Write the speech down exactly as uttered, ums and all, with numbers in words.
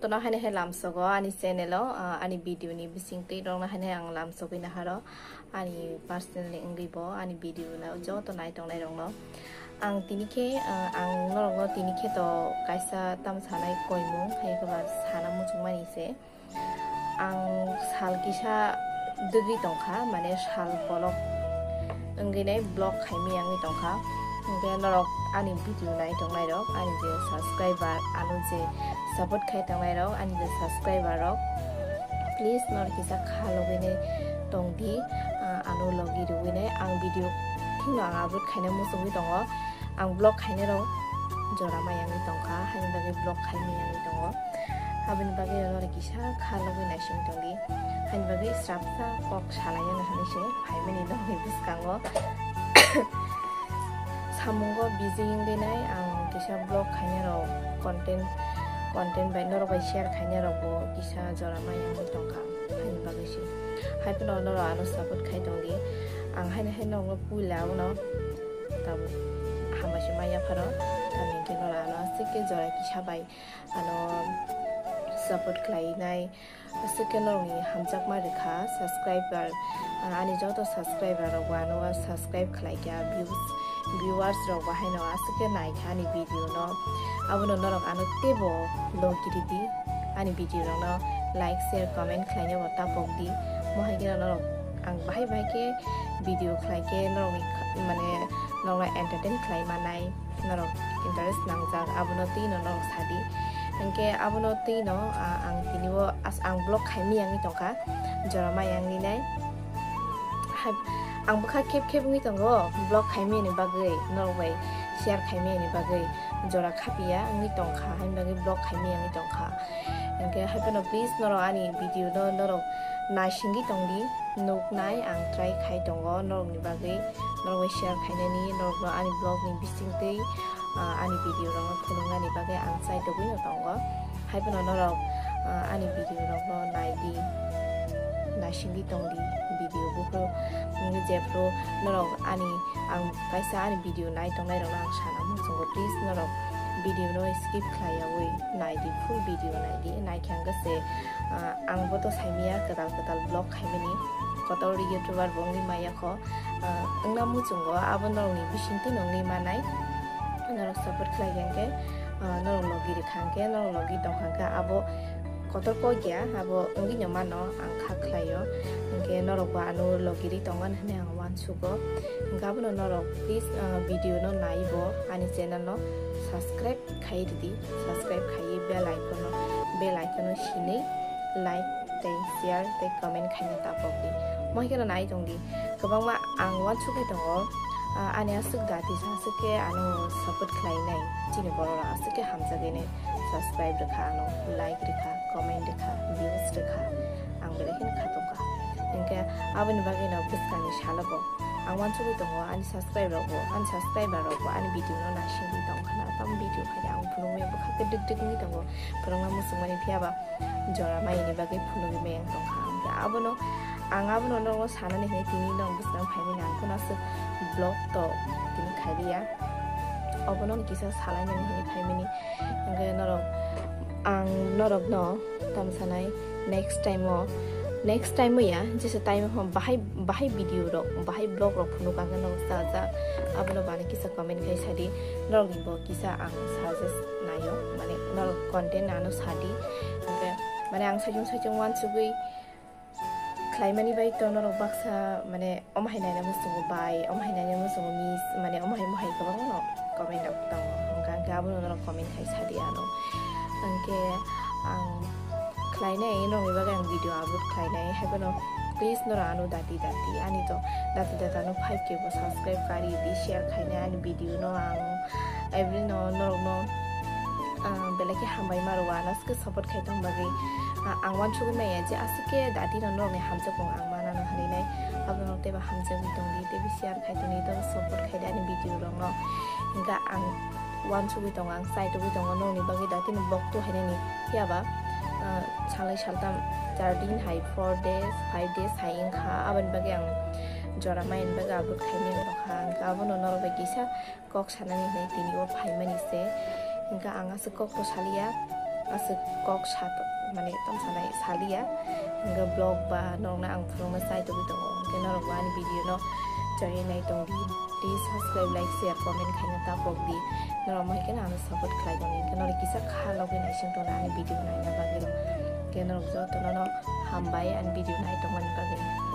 Tono haino hai lamsogo ani channel o, ah, ani video ni bisingtwi rokno haino hai ang lamsogwi naharo ani personally wngwi bo ani video no joto nai tongnai rokno. Ang tini khe, ah, ang norokno tini khe to kaisa tamo sanai koimung hai khe ba sana muchungmani se. Ang sal kisa dwgwi tongkha, mane sal kolok wngwi nai vlog khaimani wngwi tongkha. Hwnkhe norok ani video nai tongnai rok, ani je subscriber, ano je support khai tongnai rok, ani je subscriber rok, please norok kisa kha logwi nai tong di, ah, ano logi rwwi nai ang video thikno ang upload khaina muchungwi tongo. Ang vlog khainai rok jora ma yangwi tongkha, haini bagwi vlog khaimani wngwi tongo. Aboni bagwi norok kisa kha logwi naising tongdi. Haini bagwi srapsa kok salaina hinwi se phaimani nokni bwskango. Samungo busy wngwi nai ang kisa vlog khainai rok content, content bai norok bai share khainai rok bo kisa jora ma yangwi tongkha. Haini bagwi se. Hai phano norok ano support khai tongdi. Ang haino hai norokno puila abono tabuk hambai se ma yapharo. Tamni hwnkhe norok ano aswk khe jora kisa bai ano support khlainai. Aswk khe norokni hamjakma rwkha, subscriber, ah, ani joto subscriber rok bo ano subscribe khlaikha, views, viewers rok bo haino aswk khe naikha ani video no. Abono norok ano teibo logi ridi, ani video rok no like, share, comment khlaina bo ta pokdi. Mo hai kheno norok ang bahai bahai khe video khlai khe norokni kha-, mane norokno entertain khlai manai. Norok interest nangjak, abono twi no norok sadi. Hwnkhe abono twi no, ah, ang tini o as-, ang vlog khaimani wngwi tongkha, jora ma yangwi nai. Hai, ang bwkha khep khep wngwi tongo, vlog khaimani bagwi, norok bai share khaimani bagwi, jora khapiya wngwi tongkha, haini bagwi vlog khaimani wngwi tongkha. Hwnkhe hai phano please norok ani video no norok naisingwi tongdi. Nuknai ang try khai tongo norokni bagwi, norok bai share khainani, norokno ani vlog ni bisingtwi, ah, ani video rokno phunuknani bagwi ang chai togwino tongo. Hai phano norok, ah, ani video rokno naidi, naisingwi tongdi video buphuru. Wngwi jephuru norok ani, ang kaisa ani video nai tongnai rokno ang sana muchungo, please norok video no skip khlaiyawi naidi, full video naidi, naikhe hwnkhe se, ah, ang bo to saimanya kwtal kwtal vlog khaimani, kotor YouTuber bo wngwi maya kho, ah, wngna muchungo, abo norokni bisingtwi no wngwi manai. Norok support khlai kha hwnkhe, ah, norok logi rwkha hwnkhe, norok logi tongkha hwnkhe, abo kotor kok ya, abo wngwi no mano, ang kha khlaio, hwnkhe norok bo ano logi rwi tongmani hwnwi ang uansugo. Hwnkhe abono norok please, ah, video no naibo ani channel no subscribe khai ridi, subscribe khaiwi bell icon no, bell icon no sinwi like tei share tei comment khaina ta pokdi. Mo hai kheno nai tongdi, kwbangma ang uansugwi tongo, ah, ani aswk dati sa aswk khe ano support khlainai, chini borok rok aswk khe hamjagwi nai subscribe rwkha ano, like rwkha, comment rwkha, views rwkha, ang belai kheno kha tongkha. Hwnkhe aboni bagwi no bwskangni salo bo ang uansugwi tongo, ani subscribe rok bo, ani subscriber rok bo ani video no naisingwi tongkha na, tamo video khaidi ang phunukmaya bwkha khe dik dik wngwi tongo, phunukna muchungmani, phiyaba jora mayani bagwi phunugwi maya wng tongkha. Hwnkhe abono, ang abono nogo sanani hinwi tini nog bwskang phaimani, ang kheno aswk vlog to tini khailiya, obono kisa salainani hinwi phaimani. Hwnkhe norok, ang norokno tamo sanai, next time o, next time o ya, jesa time o bahai, bahai video rok, bahai vlog rok phunuk ang norok cha cha, abono bana kisa comment khai sadi, norokni bo kisa ang suggest naio, mane norok content ano sadi, hwnkhe mane ang saichung saichung uansugwi khlaimani bai to norok baksa mane omo hai naina muchungo bai, omo hai naina muchungo miss, mane omo hai, omo hai kwbangma no comment rok tongo. Hwnkhe, hwnkhe abono norok comment khai sadi ano. Hwnkhe ang khlainai, norokni bagwi ang video upload khlainai. Hai phano please norok ano dati dati, ani to dati dati ano five K bo subscribe kari di, share khainai ani video no ang every no norokno, ah, belai khe hambai ma rwo, ano aswk khe support khai tong bagwi. Ah, ang uansugwi maya je aswk khe dati no norokni hamjakmung ang manano hinwi nai, abo norok teibo hamjagwi tongdi, teibo share khai tongdi, teibo support khai di ani video rokno. Hwnkhe ang uansugwi tongo, ang chai tugwi tongo norokni bagwi dati no vlog tu hainani, phiyaba, ah, salnwi saltam, char din hai, four days, five days hai wngkha, aboni bagwi ang jora mayani bagwi upload khaimani wngkha, hwnkhe abono norok bai kisa kok sanani hinwi tini o phaimani se. Hwnkhe ang aswk kok to saliya, Aswk kok sa to-, mane tam sanai saliya. Hingke vlog ba norokno ang phunukna chai tongwi tongo. Hingke norok bo ani video no chai nai tongdi. Please subscribe, like, share, comment khaina ta pokdi. Norok mai kheno ano support khlai tongdi. Hingke norok kisa kha logwi naising tongna ani video naina bagwi rok. Hingke norok jotono no hambai ani video nai tongmani bagwi.